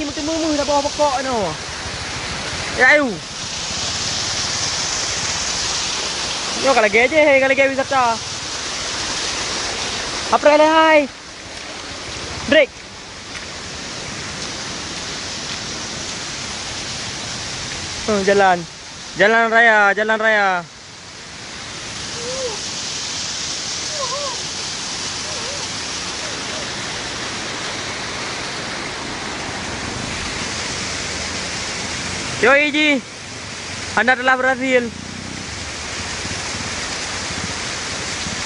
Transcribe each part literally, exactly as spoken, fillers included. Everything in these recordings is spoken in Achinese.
Meuteumeuh-meuh saboh pokok nyoe. Ya, ayu. Nyoe ka lagèe jih, ka lagèe wisata. Apreh lehai. Drake. Oh, jalan. Jalan raya, jalan raya. Yo, Iji. Anda telah berhasil.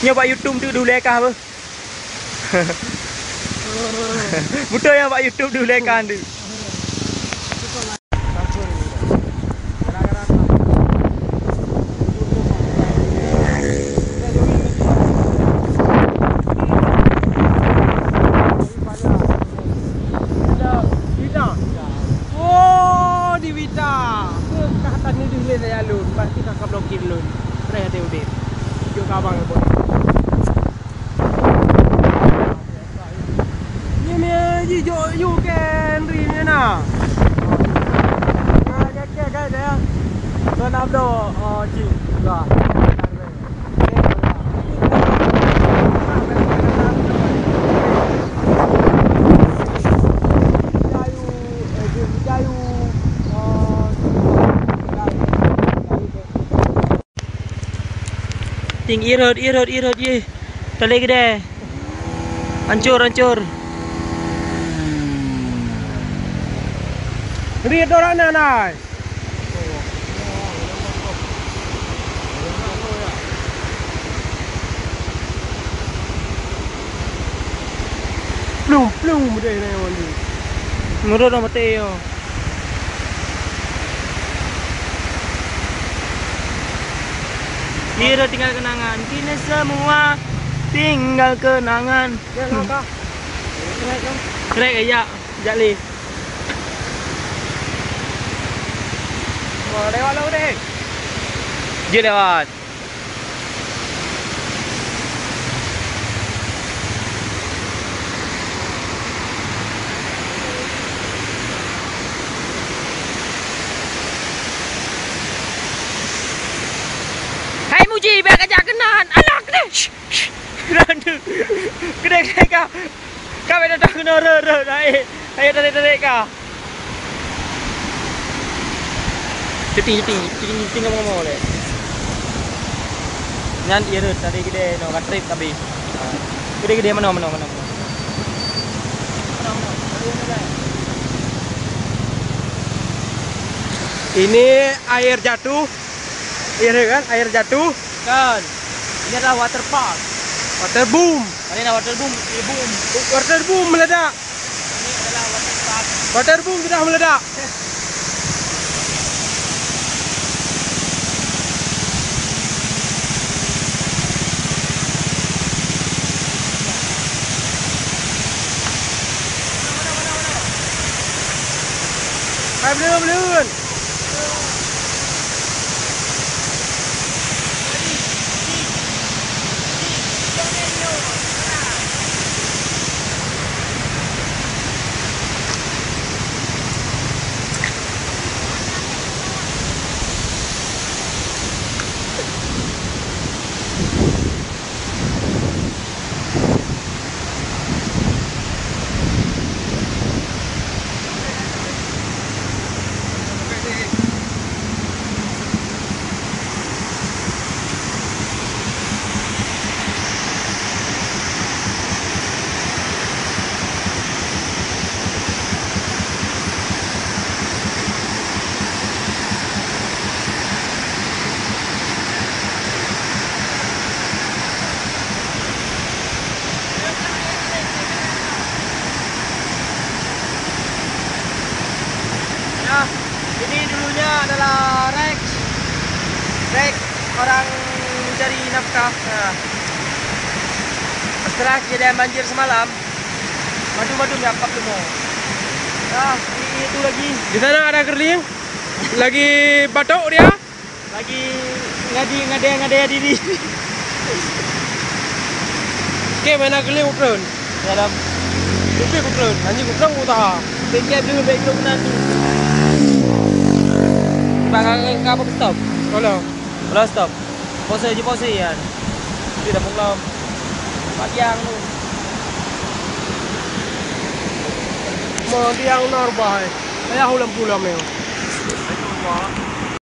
Nyoe bak YouTube tu dulu lekah beuh. Beutôi nyang bak YouTube dulu lekah tu. Wita. Oh, di Wita. Kah tani di lé saya lôn, pasti kah blokir lôn. Preh ate udép. Jok abang pun. Ni mi ji jok yu ke Henry ni na. Nah, ke ke ke dia. Tuan Abdul, oh, ji. Lah. Ting irot, irot, irot, ye. Tali gede. Hancur, hancur. Riet dorang na, nai. Plung, plung, deh, nai, wan, deh. Nurut dong mati, yo. Kira tinggal kenangan. Kini semua tinggal kenangan. Kerek ya, jak lé. Wah, lewat lah, deh. Dia lewat. Hai Muji, bèk kajak keunan. Alah, keudeh. Shh, shh. Keunan tu. Keudeh, keudeh ka. Ka bèk datang keunoe rot, rot. Hai, hai, tarék, tarék ka. Cuti, cuti, cuti, cuti ngomong-ngomong lé. Nyan iya rot, tadi gede no, ka trip tapi. Gede-gede mano, mano, mano. Ini air jatuh. Iya kan, air jatuh. Kan. Ini adalah water park. Water boom. Ini adalah water boom, eh, boom. Water boom meledak. Ini adalah water park. Water boom sudah meledak. Hai, belum, belum. Nah, ini dulunya adalah Rex. Rex orang mencari nafkah. Nah. Setelah kejadian banjir semalam, madu-madu nyakap semua. Nah, ini itu lagi. Di sana ada keriling. Lagi batuk dia. Lagi ngadi, ngadai-ngadai diri. Oke, mana keliling utrun? Dalam. Lebih utrun. Anjing utrun utah. Bek jép dulu, bek jép nanti. Bang, ka, ka, ka apa stop? Kalau. Kalau stop. Pose je pose ya. Itu dah pengelam. Pak Tiang tu. Mau tiang nor bahai. Ayah ulam pulam ya.